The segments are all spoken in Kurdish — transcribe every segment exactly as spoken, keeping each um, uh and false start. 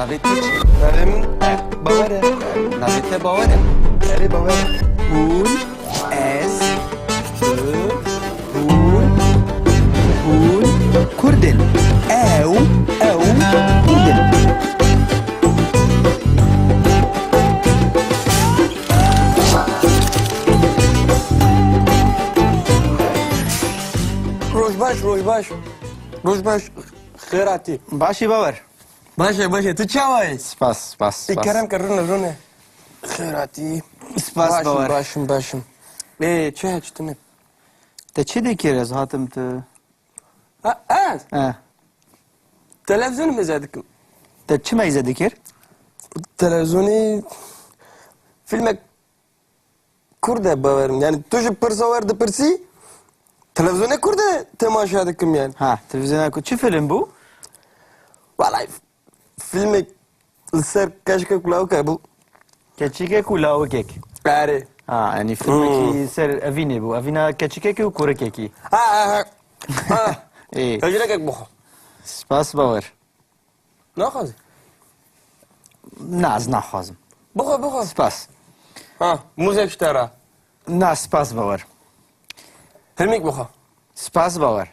Navê te çi? Navê min Bawer e. Navê te Bawer e? Erê, Bawer e. Hûn, ez, tu, hûn, hûn Kurd in. Ew, ew Kurd in. Roj baş, roj baş. Roj baş, xêr hatî. Baş î Bawer. Baş e, baş e. Tu çawa yî? Spas, spas, spas. Ê, kerem ke, rûne, rûne. Xêr hatî. Spas, Bawer. Baş im, baş im, baş im. Ê, çi heye, çi tune? Te çi dikir, ez hatim tu? Ha, ez? He. Televîzyonê mêze dikim. Te çi mêze dikir? Televîzyonê filmek Kurd e, Bawer im. Yani tu ji pirsa wer dipirsî, televîzyonê Kurd e temaşe dikim yani. Ha, televîzyona Kurd. Çi film bû? Vallahi filmek li ser keçikek û lawikek bû. Keçikek û lawikek. Erê. Ha, yani filmekî Hmm. ser evînê bû. Evîna keçikekî û kurikekî. Ha, ha, ha. Ha. Ê. Hejrekek bixwe. Spas, Bawer. Naxwazî? Na, ez naxwazim. Bixwe, bixwe. Spas. Ha, mûzek ji te re. Na, spas, Bawer. Hilmîk bixwe. Spas, Bawer.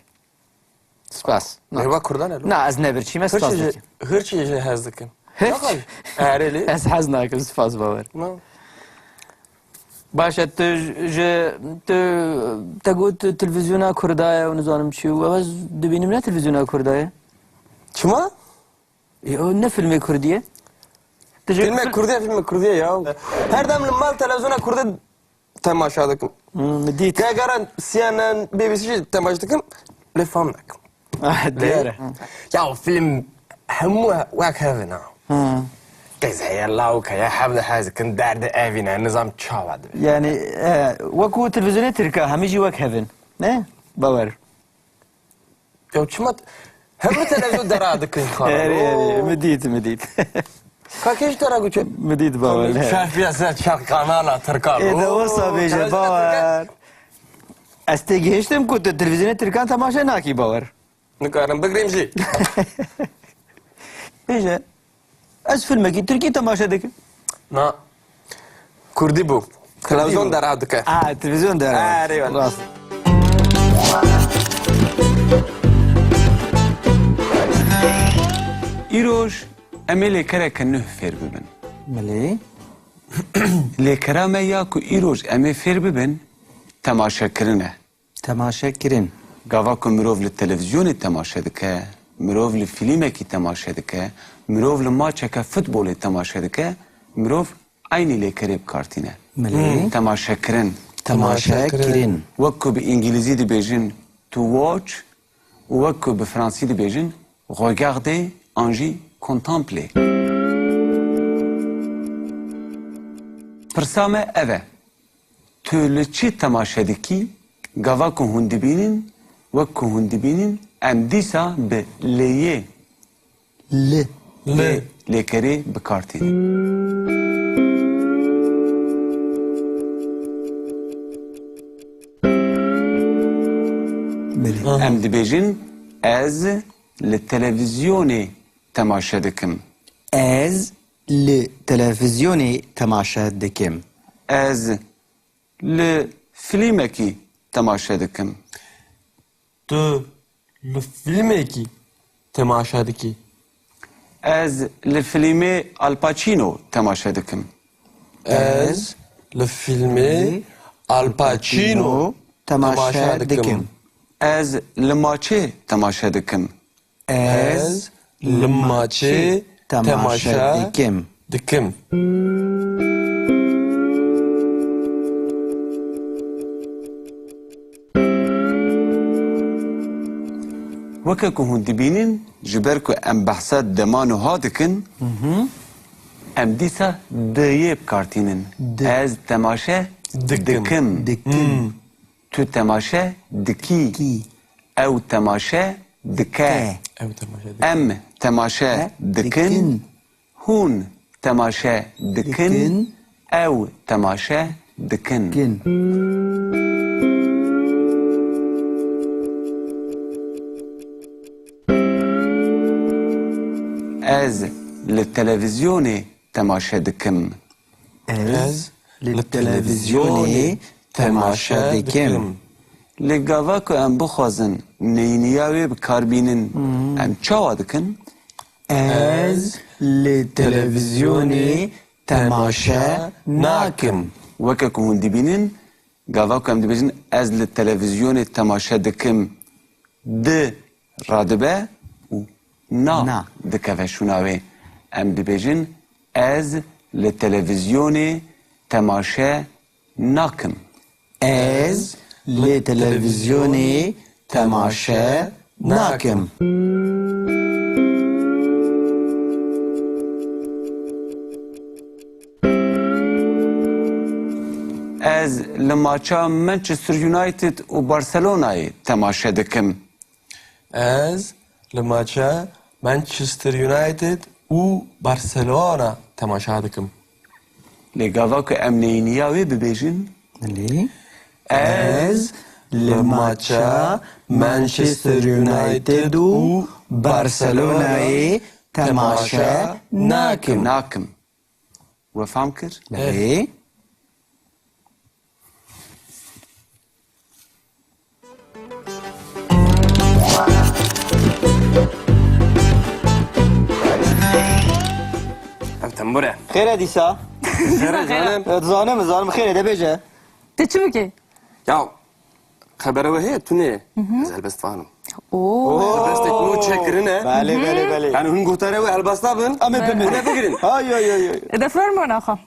Spas. Na. Merva Kurdan e, lo. Na, ez ne birçî me, spas dikim. Hirçî jî hez dikim. Hirç? Naxwazî? Erê lê. Ez hez nakim, spas, Bawer. Na. Baş e, tu ji, tu, te got tu televîzyona Kurda ye û nizanim çi û ew ez dibînim ne televîzyona Kurda ye. Çima? E, o ne filmê Kurdî ye? Tu ji Filmek fil- Kurdî ye, filmek Kurdî ye ya. Her dem li mal televîzyona Kurdî temaşa dikim. Hmm, min dît. Gegara C N N, B B C jî temaşa dikim, lê fam nakim. Ah, diyar e. Ya film hemû wek hev in ha. Hmm. Qîz heye, lawik heye, hev dihez dikin, derdê evîn e, nizam çawa dibe. Yani, e, wekû televîzyonê Tirka, hemî jî wek hev in. Ne? Bawer. Ya çima t-, hemû televîzyon dera dikin xala. Erê, erê, Oo. Min dît, min dît. Ka kê ji te re goçe? Min dît, Bawer. Şef ya ser çar kanala Tirkan. Ê, de Oo, wisa bêje, televîzyona Bawer. Tirkan. Ez têgihiştim ku tu televîzyonê Tirkan temaşe nakî, Bawer. Nikarim bigirîm jî. Bêje. Ez filmekî Tirkî temaşe dikim. Na. Kurdî bû. Kurdî bû. Televîzyon dera dike. A, televîzyon dera. Erê, wele. Rast. Îroj em ê lêkereke nuh fêr bibin. Belê. Lêkera me ya ku îroj em ê fêr bibin, temaşekirin e. Temaşe kirin. Gava ku mirov li televîzyonê temaşe dike, mirov li fîlmekî temaşe dike, mirov li maçeke futbolê temaşe dike, mirov eynî lêkerê bi kar tîne. Belê. Hmm. Temaşe kirin. Temaşe kirin. Wek ku bi îngilîzî dibêjin to watch û wek ku bi fransî dibêjin regarder an jî contempler. Pirsa me ev e. Tu li çi temaşe dikî? Gava ku hûn dibînin, wek ku hûn dibînin, em dîsa bi lêyê Li. Li. Lêkerê bi kar tînin. Belê. Em dibêjin, ez li televîzyonê temaşe dikim. Ez li televîzyonê temaşe dikim. Ez li fîlmekî temaşe dikim. Tu li fîlmekî temaşe dikî? Ez li fîlmê Al Pacino temaşe dikim. Ez li fîlmê Al Pacino temaşe dikim. Ez li maçê temaşe dikim. Ez li maçê temaşe dikim. Weke ku hûn dibînin, ji ber ku em behsa dema nuha dikin, Hı hı. em dîsa diyê bi kar tînin. Di. Ez temaşe Dikim. dikim. Dikim. Hmm. Tu temaşe dikî. Dikî. Ew temaşe dike. Dike. Ew temaşe dike. Em temaşe He, dikin. dikin. Hûn temaşe dikin. Dikin. Ew temaşe dikin. Dikin. Ez li televîzyonê temaşe dikim. Ez li televîzyonê temaşe dikim. Lê gava ku em bixwazin neyniya wê bi kar bînin, em çawa dikin? Ez li televîzyonê temaşe nakim. Weke ku hûn dibînin, gava ku em dibêjin, ez li televîzyonê temaşe dikim, di radibe û na Na. dikeve şûna wê. Em dibêjin, ez li televîzyonê temaşe nakim. Ez li televîzyonê temaşe nakim. Ez li maça Manchester United û Barcelonayê temaşe dikim. Ez li maça Manchester United û Barcelona temaşa dikim. Lê gava ku em neyniya wê bibêjin? Belê. Ez li maça Manchester United û Barcelonayê temaşe nakim. Nakim. We fam kir? Belê. Ev tembur e. Xêr e dîsa? Xêr e, xêr e. Dizanim, dizanim xêr e, de bêje. Te çi bike? Ya, xebere we heye, tune. Hı hı. Ez helbestvan im. Oo. Helbestek nû çêkirine. Belê, belê, belê. Yani hûn guhdarê wê helbesta bin. Em ê bimînin. Hûn ê bigirin. Ay, ay, ay, ay. E de fermo naxa.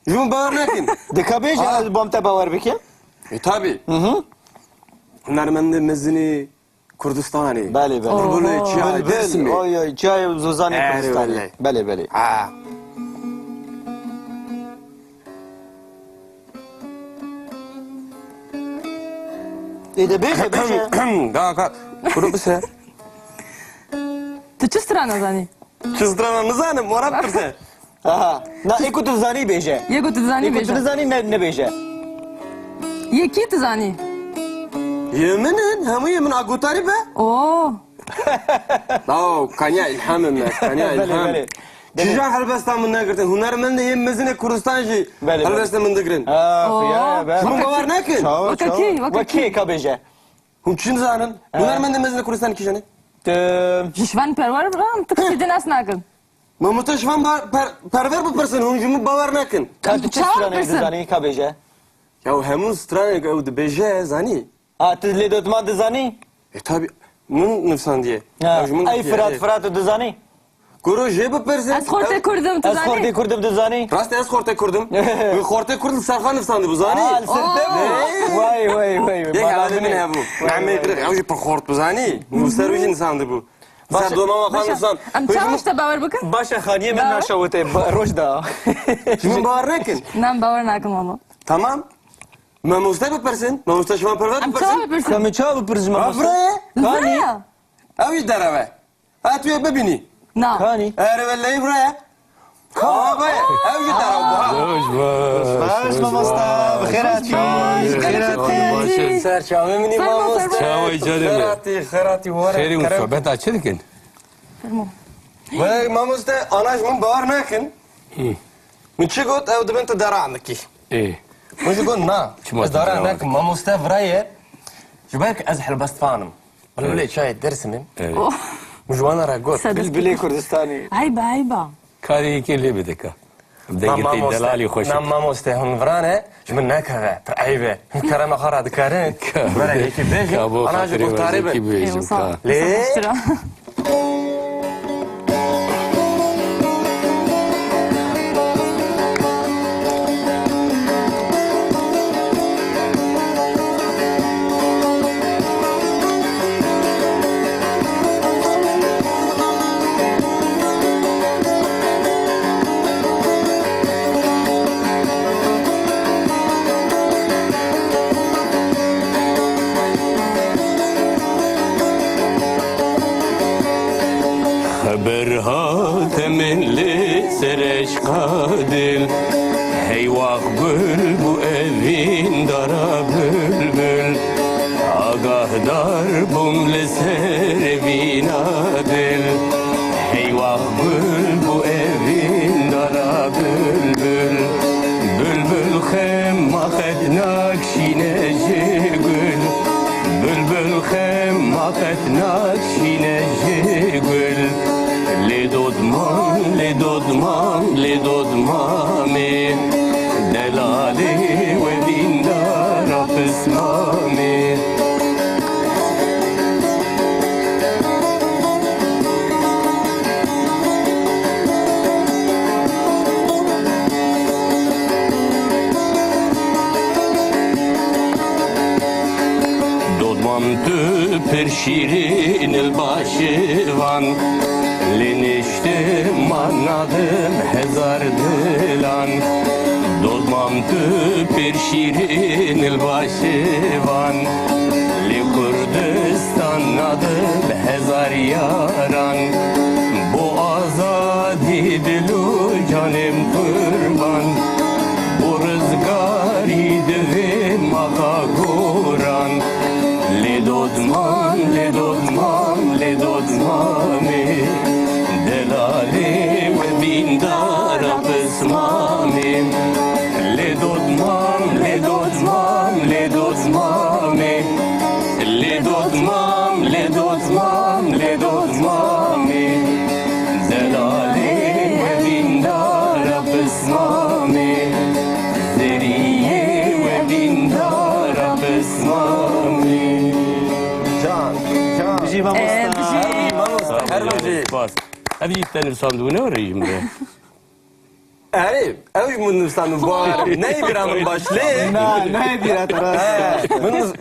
Ji min bawer nakin. Dika bêje, ez bom te bawer bikim. E, tabi. Hı hı. Hunermendê mezinê Kurdistanê. Belê, belê. Bulbulê çiyayê Dêrsimê. Oy, oy, çiyayê Zozanê Kurdistanê. Belê. Belê, belê. Ha. Ê de bêje, bêje. Da ka, kuru bise. Tu çi strana zanî? Çi strana nizanim, wara pirse. Aha. Na, ê ku tu dizanî bêje. Yê ku tu dizanî bêje. Ê ku tu dizanî ne, nebêje. Yê kî tu zanî? Yê min in, hemû yê min a gutarî be. Oo. Dao, kaniya îlham me, kaniya îlham. Belê, belê. Çija helbesta min negirtin. Hunermendê yê mezin ê Kurdistan jî helbesta min digirin. Ah, ya, be. Hûn bawer nakin. Weke kî, weke kî. Weke kî ka bêje. Hûn çi nizanin? Hunermendê mezin ê Kurdistanê kîjan e? Ji şivan perwer bigirin, tu kesî din nas nakin. Mamoste şivan ba-, per-, perwer bipirsin, hûn ji min bawer nakin. Ka tu çi stranê dizanî, ka bêje? Ya hemû stranê ew dibêje, zanî. A, tu lê dotman dizanî? E, tabi, min nivsandiye. Ha, ew ji min ey gotiye, Firat, ê. Firat tu dizanî? Kuro jê bipirsin. Ez xortê Kurd im, tu zanî? Ez xortê Kurd im, tu zanî? Rast e, ez xortê Kurd im. Min xortê Kurd li ser xwe nivsandibû, zanî? Aa, li ser te bû? Vay, vay, vay. Yek hevalê min hebû. Vay, vay, vay. Mehmê Qirix, ew jî pir xort bû, zanî? Min ser wî jî nivsandibû. Ser doma wan xwe nivsand. Em çawa ji te bawer bikin? Baş e, xaniyê min naşewite, ba-, roj da. Ji min bawer nekin. Na, bawer nakim ama. Tamam. Mamoste bipirsin. Mamoste şivan perwer bipirsin. Em çawa bipirsin? Ka min çawa bipirsin mamoste? Vire. Kanî? Vire. Ew jî derew e. Ha, tu yê bibînî. Na. Kanî? Erê wellehî vire ye. Ka be, ew jî derew bû, ha. Roj baş. Baş, mamoste. Bi xêr hatî. Bi xêr hatî. Ser çavê min î, mamoste. Çawê canê min. Xêr hatî, xêr hatî, were. Xêrê û sohbeta çi dikin? Fermo. Were, mamoste, ana ji min bawer nakin. Hı. Min çi got, ew dibin tu derew dikî. Ê. Min jî got, na. Çima ez tu derew nakim, mamoste vire ye. Ji ber ku ez helbestvan im. Bilbilê çiyayê Dêrsimê. Evet. Oh. Min ji wan re got. Bilbilê Kurdistanê. Eyba, eyba. Karê yekê lê bide ka. Dengê te delalî xweş. Na mamoste, hûn vira ne, ji min nekeve. Pir eyb e. Hûn kerema xwe re dikarin. Were yekê bêjin, ana ji guhdarê bin. Ê, wisa, wisa xweştir e. Xeber hate min li ser eşqa dil, heywax gul bû evîn dara bilbil. Agahdar bûm li ser evîna dil, heywax gul bû evîn Dodmam, lê dodmam, lê dodmamê, delalê we dîndara pismamê. Dodmam tu pir şîrîn il başivan, lê niştiman nadim hezar dilan. Dodmam tu pir şîrîn il başivan, lê Kurdistan nadim hezar yaran. Bo azadî dil û canêm qurban, bo rizgarî divê maxa goran. Lê dodmam, lê dodmam, lê dodmamê, delalê we dîndara pismamê. Lê dodmam, lê dodmam, lê dodmamê, lê dodmam, lê dodmam, lê dodmamê, delalê we dîndara pismamê, zeriyê we dîndara pismamê. Can, can. Bijî mamosta. Ee, bijî. Her bijî mamosta, her bijî. Spas. Ev yî te nivîsandibû ne rejîm de. Erê, ew ji min nivîsandibû, bawer. Neyê bîra min baş lê. Na, neyê bîra te rast. He, min niv-,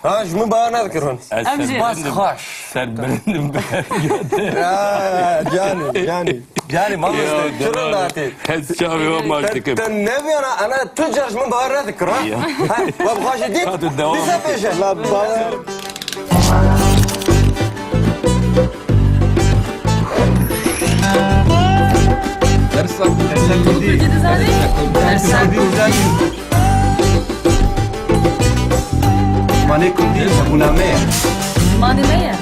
ha, ji min bawer nedikir hûn. Ez Em jî. Spas xweş. Ser birindim bi. Ya, canî, canî. Canî, mamoste, çi rûnatê? Ez çavê we maç dikim. Te, te neviyana, ana tu car ji min bawer nedikir, ha? Ya. Ha, we bi xwe jî dît? Ha, tu devam dîsa et. Pêşe. La bawer. Dersa Kurdî. Dersa Kurdî. Dersa Kurdî. Manê Kurdî zibûna me ye. Zimanê me ye.